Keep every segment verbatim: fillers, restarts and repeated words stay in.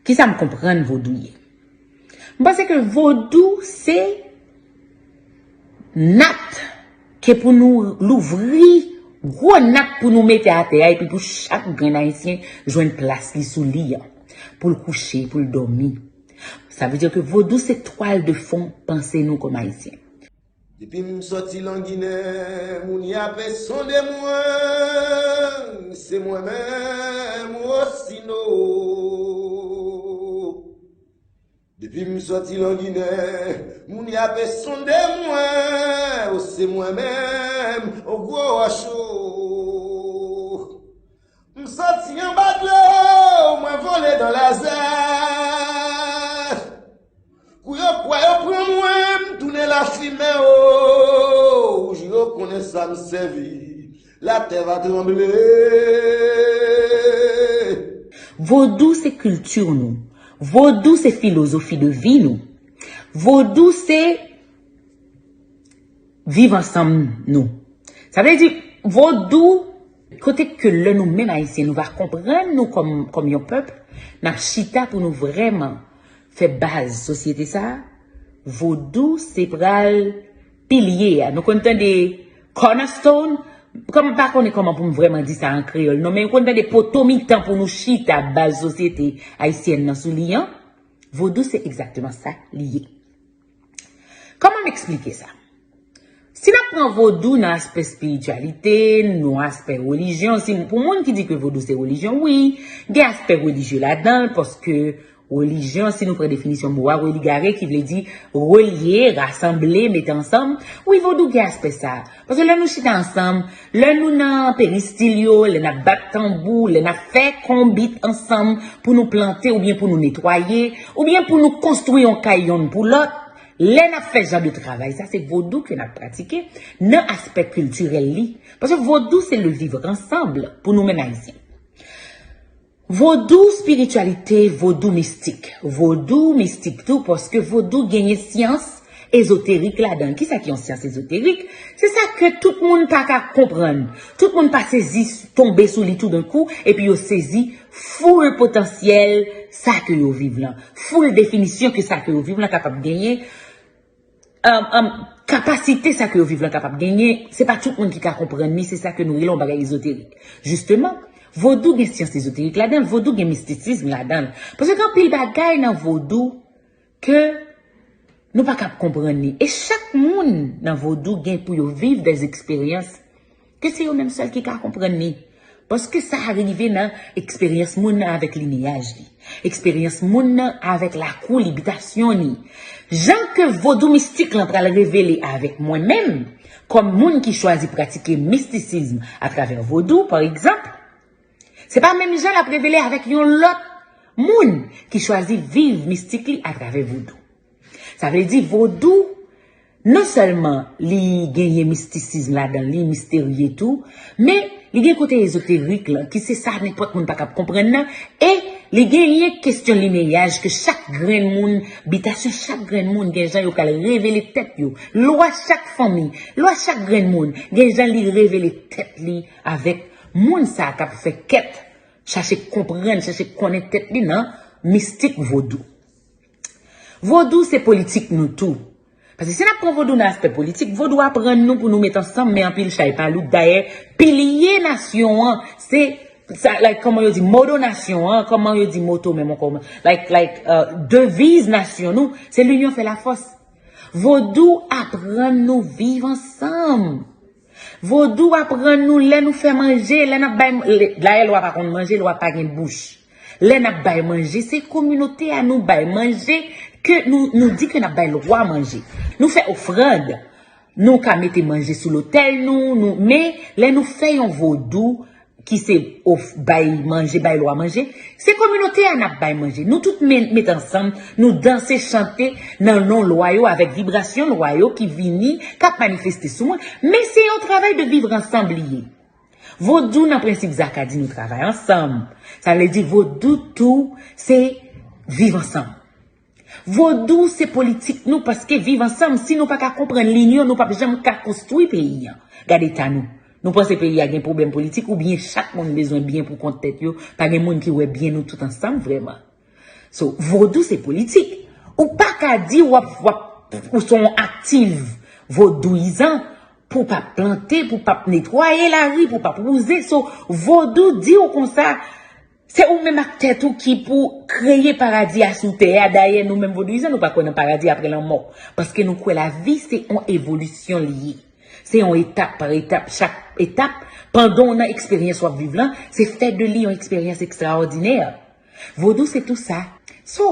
Kisa m konprann vodou ye? M panse ke vodou se nat ke pou nou louvri, gwo nat pou nou mete atè a, epi pou chak grenn ayisyen jwenn plas li sou li an, pou l kouche, pou l dòmi. Sa vle di ke vodou se twal de fon panse nou kòm ayisyen. Depi m sòti Langinè, moun y ape sonde mwen, se mwen menm Osino. Depi m sòti Langinè, moun y ape sonde mwen, o se mwen menm, o gwo wòch o. M sòti anba dlo, mwen vole dan lazè. Kou yo kwè yo pran mwen, m tounen lafimen o. Jou yo konnen sa m sèvi, latè va tranble. Vodou se kilti nou. Vodou se filozofi de vi nou. Vodou se viv ansanm nou. Sa vle di, vodou, kote ke lè nou menm ayisyen, nou va konprann nou kòm, kòm yon pèp, n ap chita pou nou vrèman fè baz sosyete sa a, vodou se pral pilye a. Nou konn tande cornerstone, kòm m pa konnen kòman pou m vrèman di sa an kreyòl, non, men nou konn tande poto mitan pou nou chita baz sosyete ayisyèn nan sou li an. Vodou se egzakteman sa li ye. Kòman m eksplike sa? Si n ap pran vodou nan aspè espirityalite, nan aspè relijyon, si, pou moun ki di ke vodou se relijyon, wi, gen aspè relijye ladan l, paske relijyon, si nou pran definisyon mo a, religare, ki vle di relye, rasanble, mete ansanm, wi, vodou gen aspè sa. Paske lè nou chita ansanm, lè nou nan peristil yo, lè n ap bat tanbou, lè n ap fè konbit ansanm pou nou plante oubyen pou nou netwaye, oubyen pou nou konstwi yon kay yonn pou lòt, lè n ap fè jan de travay sa, se vodou ke n ap pratike nan aspè kiltirèl li. Paske vodou se le vivre ensemble pou nou menm ayisyen. Vodou espirityalite, vodou mistik. Vodou mistik tou, paske vodou genyen syans ezoterik ladan l. Kisa ki yon syans ezoterik? Se sa ke tout moun pa ka konprann. Tout moun pa sezi, tonbe sou li toudenkou, epi yo sezi foul potansyèl sa ke yo viv lan, foul definisyon ke sa ke yo viv lan kapab genyen, um, um, kapasite sa ke yo viv lan kapab genyen, se pa tout moun ki ka konprann li, se sa ke nou rele yon bagay ezoterik. Jisteman, vodou gen syans ezoterik ladan l, vodou gen mistisizm ladan l. Paske gen anpil bagay nan vodou ke nou pa kab konprann li. E chak moun nan vodou gen pou yo viv des eksperyans ke se yo menm sèl ki ka konprann li. Paske sa rive nan eksperyans moun nan avèk lineyaj li, eksperyans moun nan avèk lakou li, bitasyon li. Jan ke vodou mistik lan pral revele avèk mwen menm, kòm moun ki chwazi pratike mistisizm atravè vodou, pa egzanp, se pa menm jan l ap revele avèk yon lòt moun ki chwazi viv mistik li atravè vodou. Sa vle di vodou, non sèlman li genyen mistisizm ladan li, misterye tou, men li gen kote ezoterik lan, ki se sa nenpòt moun pa kab konprann nan, e li genyen kesyon lineyaj ke chak grenn moun, bitasyon chak grenn moun, gen jan yo pral revele tèt yo. Lwa chak fanmi, lwa chak grenn moun, gen jan li revele tèt li avèk moun sa k ap fè kèt, chache konprann, chache konnen tèt li nan mistik vodou. Vodou se politik nou tou. Paske si n ap pran vodou nan aspè politik, vodou aprann nou pou nou met ansanm, men anpil chay pa lout. Dayè, pilye nasyon an, se sa, like, kòman yo di, moto nasyon an, kòman yo di moto menm ankò, like, like, uh, deviz nasyon nou, se l'union fait la force. Vodou aprann nou viv ansanm. Vodou aprann nou lè nou fè manje, lè n ap bay, dayè lwa pa konn manje, lwa pa gen bouch. Lè n ap bay manje, se kominote a nou bay manje, ke nou, nou di ke n ap bay lwa manje. Nou fè ofrann, nou ka mete manje sou lotèl nou, nou, men lè nou fè yon vodou ki se of, bay manje, bay lwa manje, se kominote a n ap bay manje. Nou tout men, met ansanm, nou danse, chante nan non lwa yo, avèk vibrasyon lwa yo ki vini, k ap manifeste sou mwen. Men se yon travay de vivre ensemble li ye. Vodou nan prensip Zaka di nou travay ansanm. Sa vle di vodou tou se viv ansanm. Vodou se politik nou, paske viv ansanm, si nou pa ka konprann linyon, nou p ap janm ka konstwi peyi an. Gade eta nou. Nou panse peyi a gen pwoblèm politik oubyen chak moun bezwen byen pou kont tèt yo, pa gen moun ki wè byen nou tout ansanm vrèman. So, vodou se politik. Ou pa ka di w ap, w ap, ou se yon aktiv vodouyizan pou w p ap plante, pou w p ap netwaye lari, pou w p ap wouze. So, vodou di w konsa, se ou menm ak tèt ou ki pou kreye paradi a sou tè a. Dayè, nou menm vodouyizan, nou pa kwè nan paradi apre lanmò. Paske nou kwè lavi se yon evolisyon li ye. Se yon etap pa etap. Chak etap, pandan w nan eksperyans w ap viv lan, se fè de li yon eksperyans ekstraòdinè. Vodou se tou sa. So,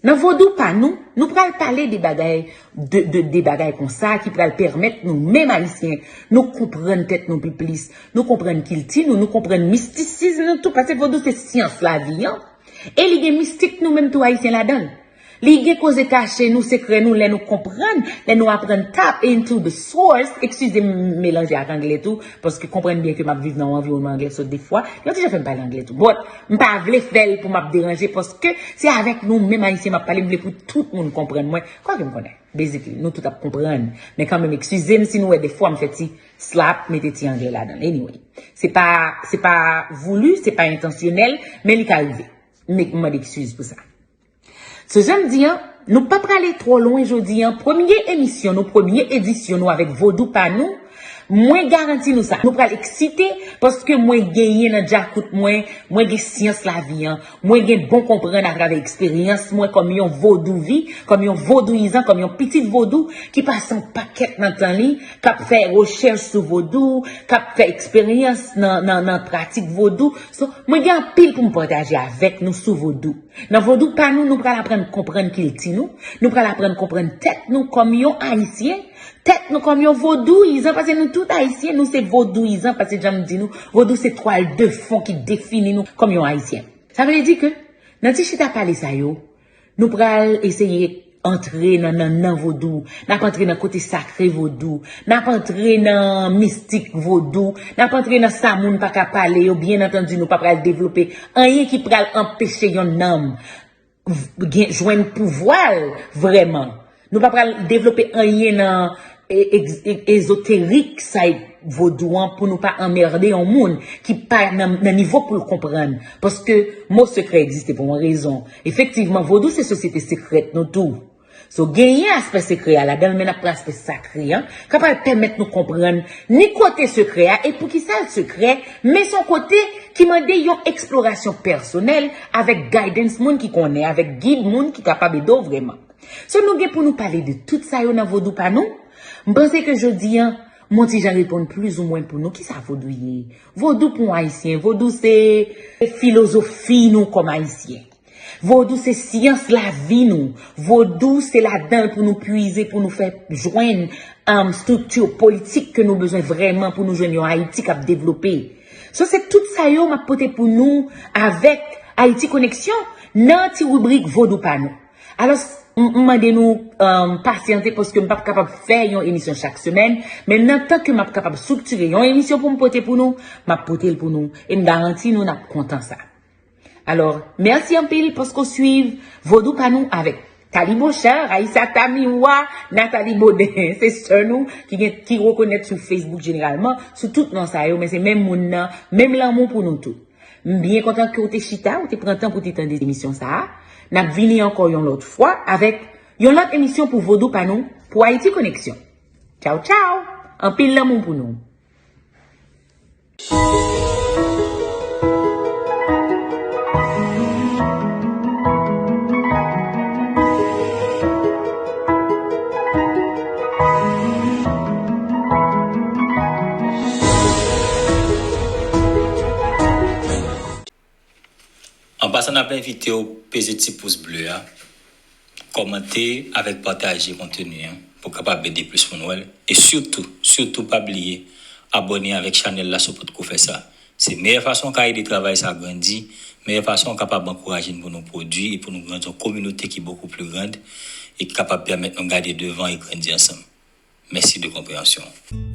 nan vodou pa nou, nou pral pale de bagay, de, de, de bagay konsa ki pral pèmèt nou menm Ayisyen, nou konprann tèt nou pi plis, nou konprann kilti nou, nou konprann mistisizm nou tou, paske vodou se syans lavi an. E li gen mistik nou menm tou Ayisyen ladan l. Li gen koze kache nou, sekrè nou, lè nou konprann, lè nou aprann tap into the source, eskize m melanje ak anglè tou, paske konprann byen ke m ap viv nan yon anviwònman anglè, so defwa, yon ti jan fè m pale anglè tou. But, m pa vle fè l pou m ap deranje, paske se avèk nou menm Ayisyen m ap pale, m vle pou tout moun konprann mwen. Kwake m konnen, basically, nou tout ap konprann. Men kanmenm, eskize m si nou wè defwa m fè ti slap, mete ti anglè ladan l. Anyway, se pa, se pa voulu, se pa entansyonèl, men li ka rive. M, m mande eskiz pou sa. So, jan m di an, nou pa prale twò lwen jodi an. Premye emisyon nou, premye edisyon nou avèk Vodou pa nou, mwen garanti nou sa. Nou pral eksite paske mwen genyen nan djakout mwen, mwen gen syans lavi an, mwen gen bon konprann atravè eksperyans mwen kòm yon vodouvi, kòm yon vodouyizan, kòm yon pitit vodou ki pase yon pakèt nan tan li, k ap fè rechèch sou vodou, k ap fè eksperyans nan, nan, nan pratik vodou. So, mwen gen anpil pou m pataje avèk nou sou vodou. Nan vodou pa nou, nou pral aprann konprann kilti nou, nou pral aprann konprann tèt nou kòm yon Ayisyen, tèt nou kòm yon vodouyizan, paske nou tout Ayisyen, nou se vodouyizan, paske jan m di nou, vodou se twal de fon ki defini nou kòm yon Ayisyen. Sa vle di ke nan ti chita pale sa yo, nou pral eseye antre nan, nan, nan vodou, n ap antre nan kote sakre vodou, n ap antre nan mistik vodou, n ap antre nan sa moun pa ka pale yo, byen antandi, nou pa pral devlope anyen ki pral anpeche yon nanm v-, gen, jwenn pouvwa l vrèman. Nou pa pral devlope anyen nan e-, ex-, e-, ezoterik sa vodou an pou nou pa anmède yon moun ki pa nan, nan nivo pou l konprann. Paske mo sekrè egziste pou yon rezon. Efektivman, vodou se sosyete sekrèt nou tou. So, genyen aspè sekrè a ladan l, men n ap pran aspè sakre an, k ap pral pèmèt nou konprann ni kote sekrè a, e poukisa l sekrè, men se yon kote ki mande yon eksplorasyon pèsonèl avèk guidance moun ki konnen, avèk gid moun ki kapab ede w vrèman. So, nou gen pou nou pale de tout sa yo nan vodou pa nou. M panse ke jodi an, m on ti jan reponn plizoumwen pou nou. Kisa vodou ye? Vodou pou yon Ayisyen, vodou se filozofi nou kòm Ayisyen. Vodou se syans lavi nou. Vodou se ladan l pou nou pwize, pou nou fè jwenn, um, estrikti politik ke nou bezwen vrèman pou nou jwenn yon Ayiti k ap devlope. So, se tout sa yo m ap pote pou nou avèk Ayiti Koneksyon nan ti ribrik Vodou pa nou. Alò, m, m mande nou, um, pasyante paske m p ap kapab fè yon emisyon chak semèn, men nan tan ke m ap kapab estriktire yon emisyon pou m pote pou nou, m ap pote l pou nou. E m garanti nou n ap kontan sa. Alò, mèsi anpil paske w swiv Vodou pa nou avèk Talibo Char, Raissa Tamiwa, Nathalie Baudin, se sè nou ki gen, ki rekonèt sou Facebook jeneralman, sou tout non sa yo, men se menm moun nan, menm lanmou pou nou tou. M byen kontan ke w te chita, w te pran tan pou te tande emisyon sa a. N ap vini ankò yon lòt fwa avèk yon lòt emisyon pou Vodou pa nou, pou Ayiti Koneksyon. Tchaw, tchaw! Anpil lanmou pou nou. An pasan, n ap envite w peze ti pous ble a, kòmante avèk pataje konteni an pou kapab ede plis moun wè l. E sitou, sitou pa bliye abòne avèk chanèl la si w potko fè sa. Se meyè fason w ka ede travay sa grandi, meyè fason w kapab ankouraje n pou nou pwodui e pou nou grandi yon kominote ki bokou pli grand e ki kapab pèmèt nou gade devan e grandi ansanm. Mèsi de konpreyansyon w.